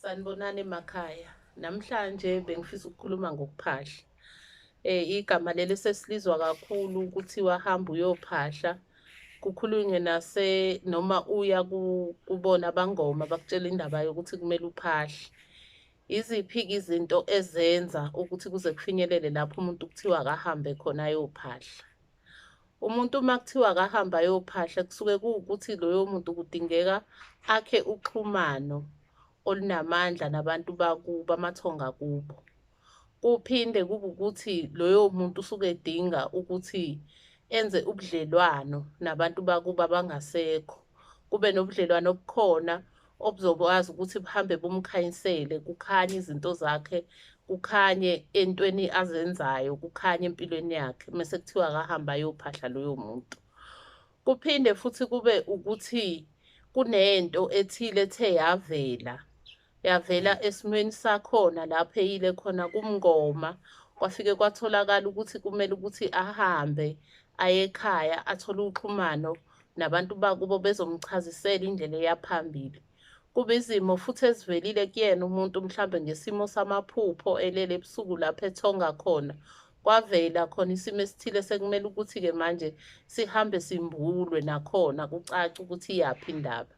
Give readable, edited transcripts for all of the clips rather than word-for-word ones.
Sanibonani emakhaya. Namhlanje bengifisa ukukhuluma ngokuphahla. Igama leli sesilizwa kakhulu kuthiwa hamba uyophahla. Kukhulunywe nase noma uya kubona abangoma bakutshela indaba yokuthi kumele uphahle. Iziphi-ke izinto ezenza ukuthi kuze kufinyelele lapho umuntu kuthiwa akahambe khona ayophahla? Umuntu uma kuthiwa akahambe ayophahla kusuke kuwukuthi loyo muntu kudingeka akhe uxhumano olunamandla nabantu bakubo, amathongo akubo. Kuphinde kube ukuthi loyo muntu usuke edinga ukuthi enze ubudlelwano nabantu bakubo abangasekho. Kube nobudlelwano obukhona obuzokwazi ukuthi buhambe bumkhanyisele, kukhanye izinto zakhe, kukhanye entweni azenzayo, kukhanye empilweni yakhe. Mese kuthiwa akahambe ayophahla loyo muntu. Kuphinde futhi kube ukuthi kunento ethile ethe yavela, yavela esimweni sakhona lapho eyile khona kumngoma, kwafike kwatholakala ukuthi kumele ukuthi ahambe aye ekhaya athole uxhumano nabantu bakubo bezomchazisela indlela eya phambili. Kube izimo futhi ezivelile kuyena umuntu mhlambe ngesimo samaphupho elele ebusuku lapho ethonga khona, kwavela khona isimo esithile sekumele ukuthi-ke manje sihambe simbulwe nakhona kucace ukuthi iyaphi indaba.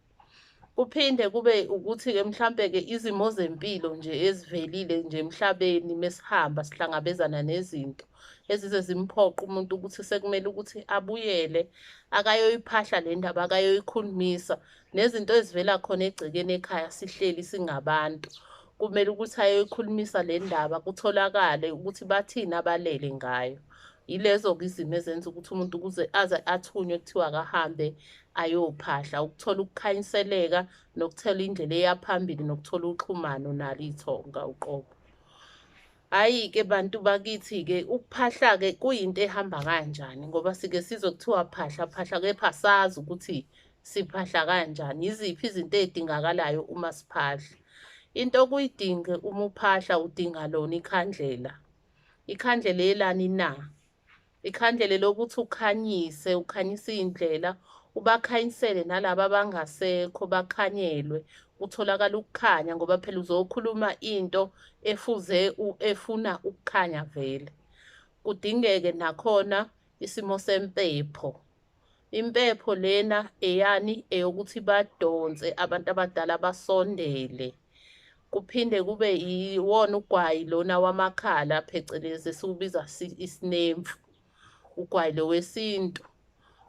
Kuphinde kube ukuthi-ke mhlampe-ke izimo zempilo nje ezivelile nje emhlabeni mesihamba sihlangabezana nezinto ezize zimphoqe umuntu ukuthi sekumele ukuthi abuyele akayoyiphahla le ndaba, akayoyikhulumisa. Nezinto ezivela khona egcekeni ekhaya sihleli singabantu, kumele ukuthi ayoyikhulumisa le ndaba kutholakale ukuthi bathini abalele ngayo. Yilezo-ke izimo ezenza ukuthi umuntu ukuze aze athunywe kuthiwa akahambe ayophahla, ukuthola ukukhanyiseleka nokuthola indlela eya phambili nokuthola uxhumano nalo ithonga uqobo. Hhayi-ke bantu bakithi-ke ukuphahla-ke kuyinto ehamba kanjani ngoba sike sizwe kuthiwa phahla phahla kepha asazi ukuthi siphahla kanjani, yiziphi izinto ey'dingakalayo uma siphahla. Into okuyidinge uma uphahla udinga lona ikhandlela. Ikhandlela elani na? Ikhandlela lokuthi ukhanyise, ukhanyise iy'ndlela, ubakhanyisele nalaba abangasekho bakhanyelwe, kutholakala ukukhanya ngoba phela uzokhuluma into efuze efuna ukukhanya vele. Kudingeke nakhona isimo sempepho. Impepho lena eyani? Eyokuthi badonse abantu abadala basondele. Kuphinde kube iwona ugwayi lona wamakhala phecelezi esiwubiza isinemfu, ugwayi lo wesintu.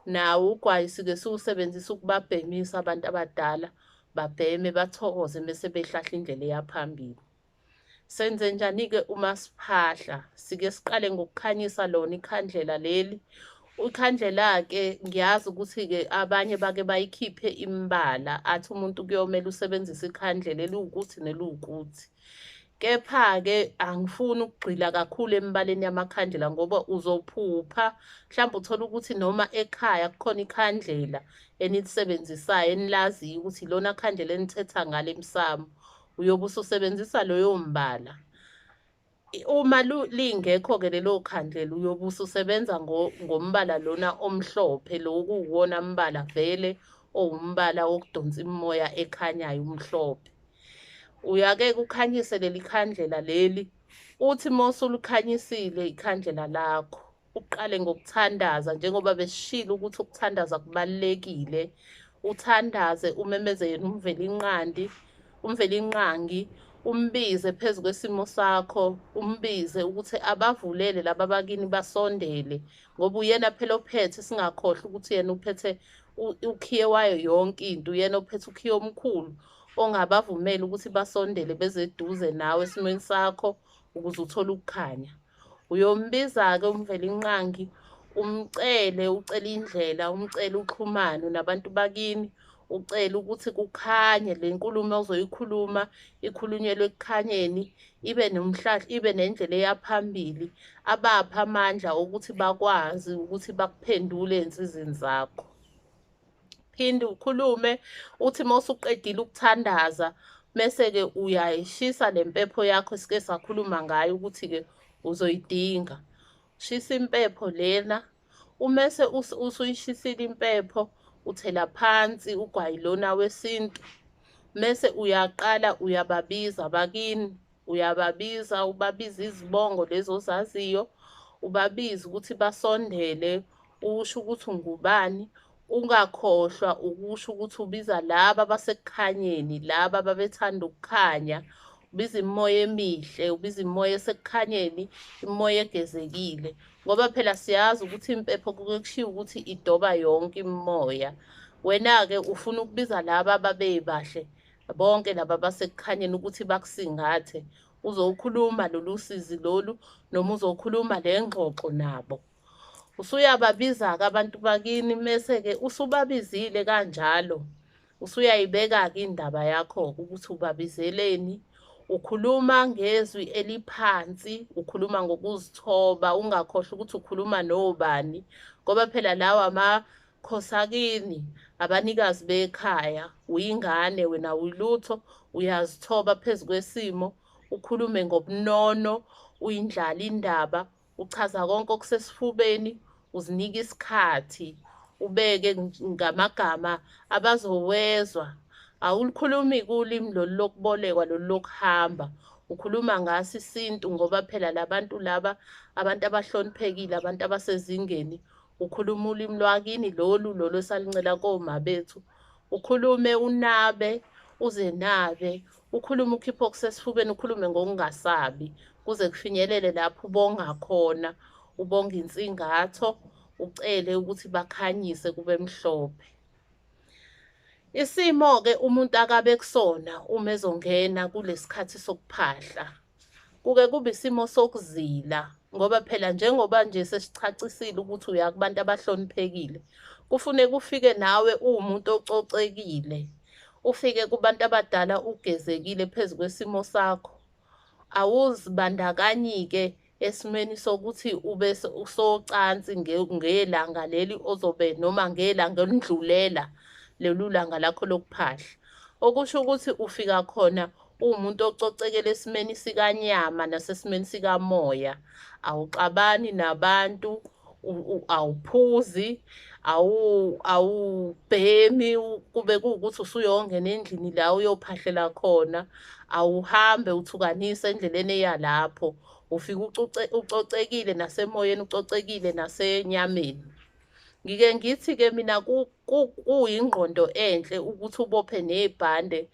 Nawo ugwayi sike siwusebenzise ukubabhemisa abantu abadala, babheme bathokoze mese behlahla indlela eya phambili. Senze njani-ke uma siphahla? Sike siqale ngokukhanyisa lona ikhandlela leli. Ikhandlela-ke ngiyazi ukuthi-ke abanye bake bayikhiphe imibala, athi umuntu kuyomele usebenzise ikhandlela eliwukuthi neliwukuthi. Kepha-ke angifuni ukugxila kakhulu emibaleni yamakhandlela ngoba uzophupha, mhlawumbe uthole ukuthi noma ekhaya kukhona ikhandlela enilisebenzisayo enilaziyo ukuthi ilona khandlela enithetha ngalo emsamo, uyobe ususebenzisa loyo mbala. Uma lingekho-ke lelo khandlela uyobe ususebenza ngombala lona omhlophe, lo okuwuwona mbala vele owumbala wokudonsa imimoya ekhanyayo umhlophe. Uyake ukhanyise leli khandlela leli, uthi uma usulikhanyisile ikhandlela lakho, uqale ngokuthandaza njengoba besishilo ukuthi ukuthandaza kubalulekile. Uthandaze umemeze yena uMvelinqangi, uMvelinqangi, umbize phezu kwesimo sakho, umbize ukuthi abavulele laba bakini basondele, ngoba uyena phela ophethe, singakhohlwa ukuthi yena uphethe ukhiye wayo yonke into, uyena ophethe ukhiye omkhulu ongabavumela ukuthi basondele beze eduze nawe esimweni sakho ukuze uthole ukukhanya. Uyombiza-ke uMvelinqangi, umcele, ucele indlela, umcele uxhumano nabantu bakini, ucele ukuthi kukhanye le nkulumo ozoyikhuluma ikhulunyelwe ekukhanyeni, ibe nomhlahla, ibe nendlela eya phambili, abaphe amandla okuthi bakwazi ukuthi bakuphendule ey'nsizini zakho. Phinde ukhulume, uthi uma usuqedile ukuthandaza, mese-ke uyayishisa le mpepho yakho esike sakhuluma ngayo ukuthi-ke uzoyidinga. Shisa impepho lena, umese usuyishisile impepho, uthela phansi ugwayi lona wesintu. Mese uyaqala uyababiza abakini, uyababiza, ubabiza izibongo lezi ozaziyo, ubabize ukuthi basondele, usho ukuthi ungubani. Ungakhohlwa ukusho ukuthi ubiza laba abasekukhanyeni, laba ababethanda ukukhanya. Ubiza imimoya emihle, ubiza imimoya esekukhanyeni, imimoya egezekile. Ngoba phela siyazi ukuthi impepho kuke kushiwo ukuthi idoba yonke imimoya. Wena-ke ufuna ukubiza laba ababebahle, bonke laba abasekukhanyeni ukuthi bakusingathe. Uzokhuluma lolu sizi lolu noma uzokhuluma le ngxoxo nabo. Usuyababiza-ke abantu bakini, mese-ke usubabizile kanjalo, usuyayibeka-ke indaba yakho-ke ukuthi ubabizeleni. Ukhuluma ngezwi eliphansi, ukhuluma ngokuzithoba, ungakhohlwa ukuthi ukhuluma nobani, ngoba phela lawa amakhosi akini, abanikazi bekhaya, uyingane wena awulutho, uyazithoba phezu kwesimo, ukhulume ngobunono, uyindlale indaba, uchaza konke okusesifubeni, uzinika isikhathi, ubeke ngamagama abazowezwa. Awulikhulumi-ke ulimi lolu lokubolekwa, lolu lokuhamba, ukhuluma ngaso isintu, ngoba phela labantu laba abantu abahloniphekile, abantu abasezingeni. Ukhuluma ulimi lwakini lolu lolu esalincela koma bethu, ukhulume unabe, uzenabe, ukhulume ukhiphe okusesifubeni, ukhulume ngokungasabi, kuze kufinyelele lapho ubonga khona, ubonga insingatho, ucele ukuthi bakhanyise kube mhlophe. Isimo-ke umuntu akabe kusona uma ezongena kulesikhathi sokuphahla, kuke kube isimo sokuzila, ngoba phela njengoba nje sesichacisile ukuthi uya kubantu abahloniphekile, kufuneka ufike nawe uwumuntu ococekile, ufike kubantu abadala ugezekile phezu kwesimo sakho. Awuzibandakanyi-ke esimweni sokuthi ube socansi ngelanga leli ozobe noma ngelanga olindlulela lolu langa lakho lokuphahla. Okusho ukuthi ufika khona uwumuntu ococekele esimeni sikanyama nasesimeni sikamoya. Awuxabani nabantu, awuphuzi, awubhemi, kube kuwukuthi usuyongena endlini la uyophahlela khona. Awuhambe uthukanise endleleni eya lapho. Ufike ucocekile nasemoyeni, ucocekile nasenyameni. Ngike ngithi-ke mina kuyingqondo enhle ukuthi ubophe nebhande,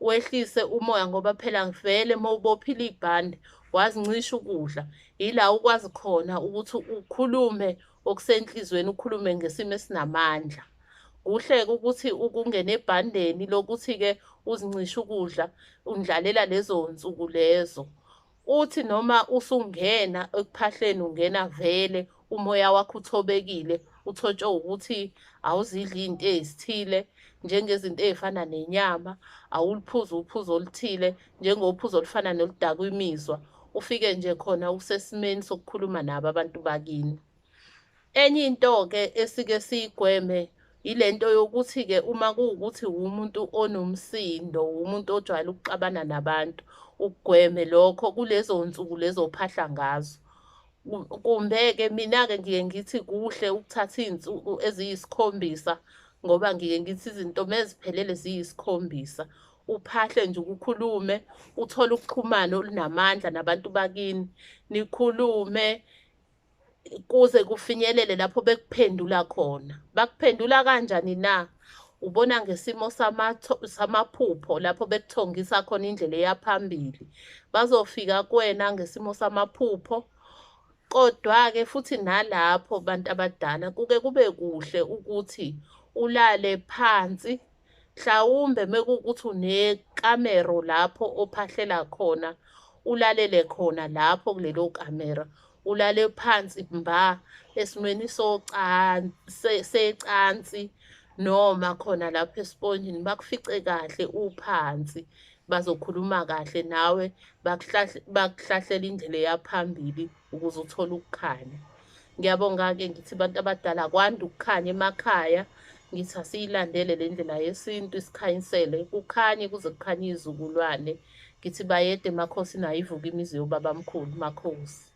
wehlise umoya, ngoba phela vele uma ubophile ibhande wazincisha ukudla, ila ukwazi khona ukuthi ukhulume okusenhlizweni, ukhulume ngesimo esinamandla. Kuhle-ke ukuthi ukungena ebhandeni lokuthi-ke uzincishe ukudla, undlalela lezo nsuku lezo. Uthi noma usungena ekuphahleni, ungena vele umoya wakho uthobekile, uthotshwe ukuthi awuzidli iy'nto ezithile njengezinto ey'fana nenyama, awuliphuzi uphuzo oluthile njengophuzo olufana noludakwa imizwa. Ufike nje khona usesimeni sokukhuluma nabo abantu bakini. Enye into-ke esike siyigweme ilento yokuthi-ke uma kuwukuthi umuntu onomsindo, umuntu ojwayele ukuxabana nabantu, ukugweme lokho kulezo nsuku lezo ophahla ngazo. Kumbe-ke mina-ke ngiye ngithi kuhle ukuthatha iy'nsuku eziyisikhombisa, ngoba ngiye ngithi izinto meziphelele ziyisikhombisa. Uphahle nje ukukhulume, uthole ukuxhumana olunamandla nabantu bakini, nikhulume kuze kufinyelele lapho bekuphendula khona. Bakuphendula kanjani na? Ubona ngesimo samaphupho lapho bekuthongisa khona indlela eya phambili. Bazofika kuwena ngesimo samaphupho, kodwa-ke futhi nalapho bantu abadala kuke kube kuhle ukuthi ulale phansi, mhlawumbe mekuwukuthi unekamero lapho ophahlela khona, ulalele khona lapho kulelo kamera. Ulale phansi mba esimweni secansi noma khona lapho esiponjini, bakufice kahle uphansi, bazokhuluma kahle nawe, bakuhlahlela indlela eya phambili ukuze uthole ukukhanya. Ngiyabonga-ke ngithi bantu abadala akwande ukukhanya emakhaya, ngithi asiyilandele le ndlela yesintu isikhanyisele, kukhanye kuze kukhanye iy'zukulwane. Ngithi bayede emakhosini, ayivuke imizi yobabamkhulu, makhosi.